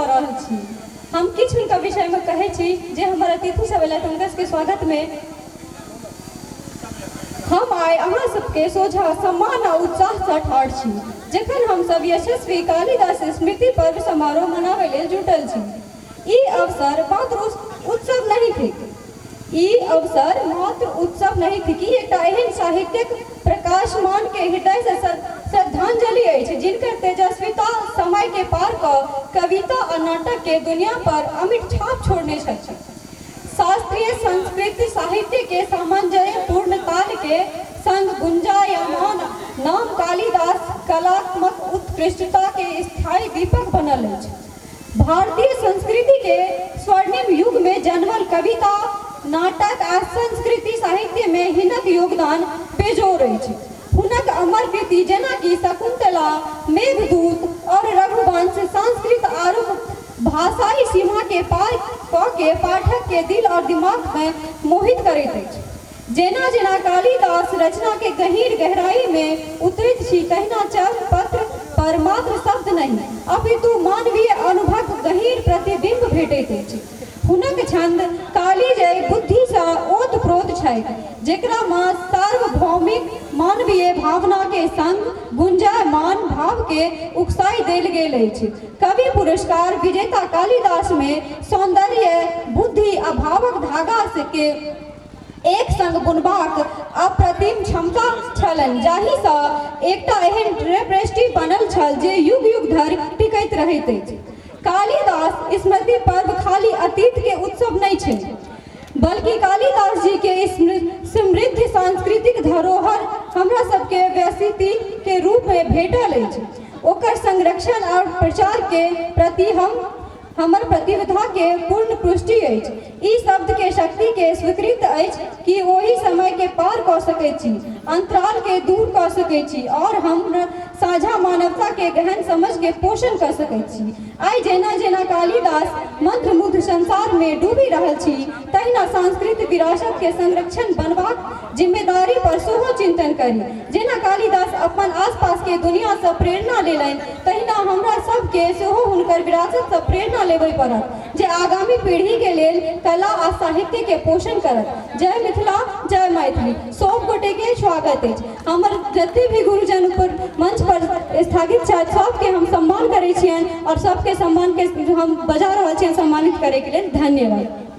कऽ रहल छी। हम किछु हुनका विषयमे कहै छी जे हमर अतिथि सब एलथि हुनका सबके स्वागतमे हम आइ अहाँ सबके सोझाँ सम्मान आ उत्साहसँ ठाढ़ छी जखन हमसब यशस्वी कालिदास स्मृति पर्व समारोह मनाबै लेल जुटल छी। ई अवसर मात्र उत्सव नहि थिक। ई अवसर मात्र उत्सव नहि थिक, ई एकटा एहन साहित्यिक प्रकाशमान के हृदय सँ श्रद्धांजलि अछि जिनकर तेजस्विता समय के पार क कविता आ नाटक के दुनिया पर अमिट छाप छोड़ने छथि। शास्त्रीय संस्कृत साहित्य के सामंजस्यपूर्ण ताल के संग गुंजायमान नाम कालिदास कलात्मक उत्कृष्टता के स्थायी दीपक बनल अछि। भारतीय संस्कृति के स्वर्णिम युग मे जन्मल कविता, नाटक आ संस्कृति साहित्य मे हिनक योगदान बेजोड़ अछि। हुनक अमर कृति जेना कि शकुन्तला, मेघदूत और रघुवंश संस्कृत आरुक भाषाई सीमा के पार क के पाठक के दिल और दिमाग मे मोहित करैत अछि। जेना-जेना कालिदास रचना के गहींर गहराई मे उतरैत छी तहिना चर्मपत्र पर मात्र शब्द नहि, अपितु मानवीय अनुभवक गहींर प्रतिबिम्ब भेटैत अछि। हुनक छन्द कालिजय बुद्धि सँ ओत-प्रोत छैक, जेकरा मे सार्वभौमिक मानवीय भावना के संग गुंजायमान भाव के उकसाइ देल गेल अछि। कवि पुरस्कार विजेता कालिदास मे सौन्दर्य, बुद्धि आ भावक धागा के एक संग बुनबाक अप्रतिम क्षमता छलनि, जाहिसँ एकटा एहन टेपेस्ट्री बनल छल जे युग-युग धरि टिकैत रहैत अछि। कालिदास स्मृति पर्व खाली अतीत के उत्सव नहि छै, बल्कि कालिदास जी के समृद्ध सांस्कृतिक धरोहर हमरा सबके विरासति के रूप में भेटल अछि। ओकर संरक्षण आओर प्रचार के प्रति हम हमर प्रतिबद्धता के पूर्ण पुष्टि अछि। ई शब्द के शक्ति के स्वीकृत अछि कि ओहि समय के पार क सकैत छी, अंतराल के दूर क सकैत छी और हम साझा मानवता के गहन समझ के पोषण क सकैत छी। आइ जेना-जेना कालिदास मंत्रमुग्ध संसार में डूबि रहल छी, तहिना सांस्कृतिक विरासत के संरक्षण बनबाक जिम्मेदारी पर सेहो चिंतन करी। जेना कालिदास अपन आसपास के दुनिया सँ प्रेरणा लेलनि, तहिना हमरा सब के सेहो हुनकर विरासत सँ प्रेरणा लेबय पड़त, जे आगामी पीढ़ी के लेल कला आ साहित्य के पोषण करत। जय मिथिला, जय मैथिली। सब गोटे के स्वागत अछि। हमर जते भी गुरुजन ऊपर मंच पर स्थापित छथि, सबके हम सम्मान करै छियनि और सबके सम्मान के हम बजा रहल छियनि सम्मानित करय के लेल। धन्यवाद।